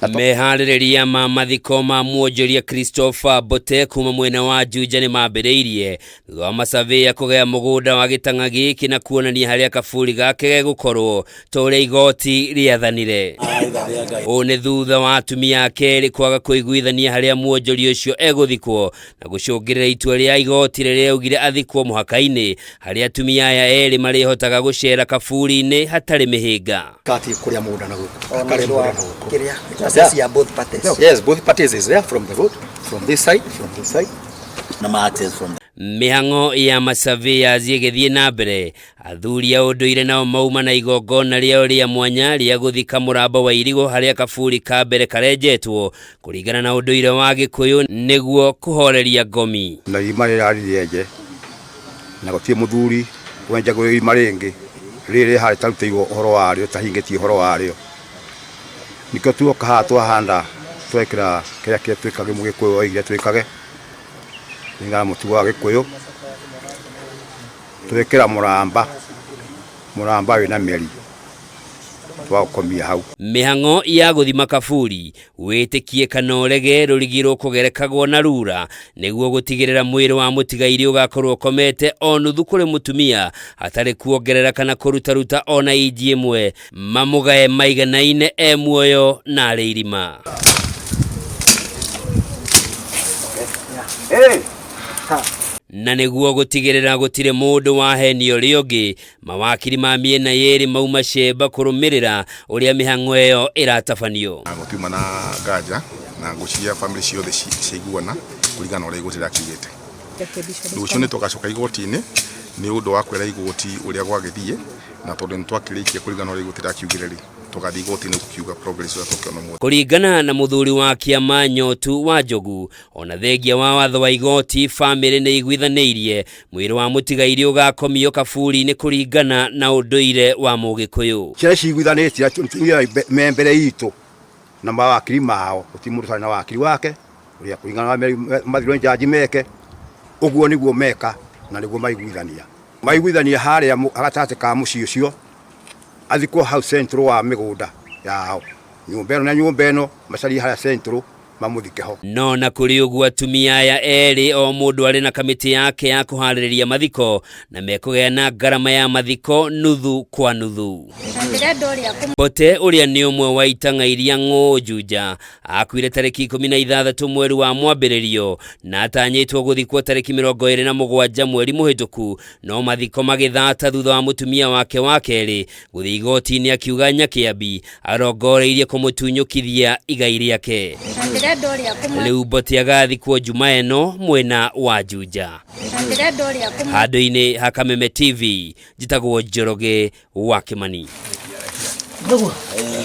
Meharĩrĩria ma mathiko ma mwonjoria Christopher Mbote kuma mwena wa Juja nĩ mambĩrĩirie thutha wa masurveyor kũgaya mũgũnda wa gĩtang'a gĩkĩ na kuonania harĩa kaburi gake gegũkorwo ta ũrĩa igoti rĩathanire. Ũũ nĩ thutha wa atumia ake erĩ kwaga kũiguithania harĩa mwonjoria ũcio egũthikwo na gũcũngĩrĩra itua rĩa igoti rĩrĩa rĩaugire athikwo mũhaka-inĩ harĩa atumia aya erĩ marĩhotaga gũcera kaburi-inĩ hatarĩ mĩhĩnga. Kati kuria mũgũnda na gũkũ Ona akarĩa ũndũ wa mũgũnda na gũkũ. kĩrĩa access ya both parties. Yes, both parties is there, from the road, from this side, from this side. Na access from Mĩhang'o ya masurveyors ĩgĩthiĩ na mbere, athuri a ũndũire nao mauma na igongona rĩao rĩa mwanya rĩa gũthika mũramba wa irigũ harĩa kaburi ka mbere karenjetwo kũringana na ũndũire wa Gĩkũyũ nĩguo kũhoreria ngomi. Na irima rĩrarĩ rĩenje na gũtirĩ mũthuri wenjagwo irima rĩngĩ rĩrĩ harĩ tarutĩirwo ũhoro warĩo tahingĩtie ũhoro warĩo. Nĩkĩo tuoka haha twahanda twekĩra kĩrĩa kĩrĩa twĩkage mũgĩkũyũ oigire twĩkage kũringana na mũtugo wa Gĩkũyũ, twekĩra mũramba, mũramba wĩna mĩri twaũkomia hau. Mĩhang'o ya gũthima kaburi wĩtĩkie kana ũrege rũrigi rũkũgerekagwo na rura nĩguo gũtigĩrĩra mwĩrĩ wa mũtigairĩ ũgakorwo ũkomete o nuthu kũrĩ mũtumia hatarĩ kuongerera kana kũrutaruta ona inji ĩmwe, mamũgae maiganaine e muoyo na arĩ irima. Na nĩguo gũtigĩrĩra gũtirĩ mũndũ wahenio ũrĩa ũngĩ, mawakiri ma mĩena yerĩ mauma cemba kũrũmĩrĩra ũrĩa mĩhang'o ĩyo ĩratabanio. Gũtiuma na nganja na ngwĩciria family ciothe ciaiguana kũringana na ũrĩa igoti rĩrakiugĩte. Rũciũ nĩ tũgacoka igoti-inĩ nĩ ũndũ wa kwĩra igoti ũrĩa gwagĩthiĩ, na tondũ nĩ twakĩrĩkia kũringana na ũrĩa igoti rĩrakiugire rĩ, tũgathiĩ igoti-inĩ gũkiuga progress ũrĩa tũkĩona ũmũthĩ. Kũringana na mũthuri wa kĩama Nyotu wa Njogu, ona thengia wa watho wa igoti, famĩlĩ nĩ iguithanĩirie mwĩrĩ wa mũtigairĩ ũgakomio kaburi-inĩ kũringana na ũndũire wa Mũgĩkũyũ. Ciana ciguithanĩtie atumia me mbere itũ na mawakiri mao, gũtirĩ mũndũ ũtarĩ na wakiri wake ũrĩa kũringana na mathirwo nĩ jaji meke ũguo nĩguo meka na nĩguo maiguithania. Maiguithania harĩa gatagatĩ ka mũciĩ ũcio athikwo hau central wa mĩgũnda yao, nyũmba ĩno na nyũmba ĩno macarie harĩa central mamũthike ho. No na kũrĩ ũguo atumia aya erĩ o mũndũ arĩ na kamĩtĩ yake ya kũharĩrĩria mathiko na mekũgĩa na ngarama ya mathiko nuthu kwa nuthu. Mbote ũrĩa nĩ ũmwe wa itang'a iria ng'ũ Juja akuire tarĩki 16 mweri wa mwambĩrĩrio na atanyĩtwo gũthikwo tarĩki 27 mweri mũhĩtũku, no mathiko magĩthata thutha wa mũtumia wake wa kerĩ gũthiĩ igoti-inĩ akiuga Nyakĩambi arongoreirie kũmũtunyũkithia igai rĩake. Rĩu Mbote agathikwo Juma ĩno mwena wa Juja. Handũ-inĩ ha Kameme TV, njĩtagwo Njoroge wa Kĩmani.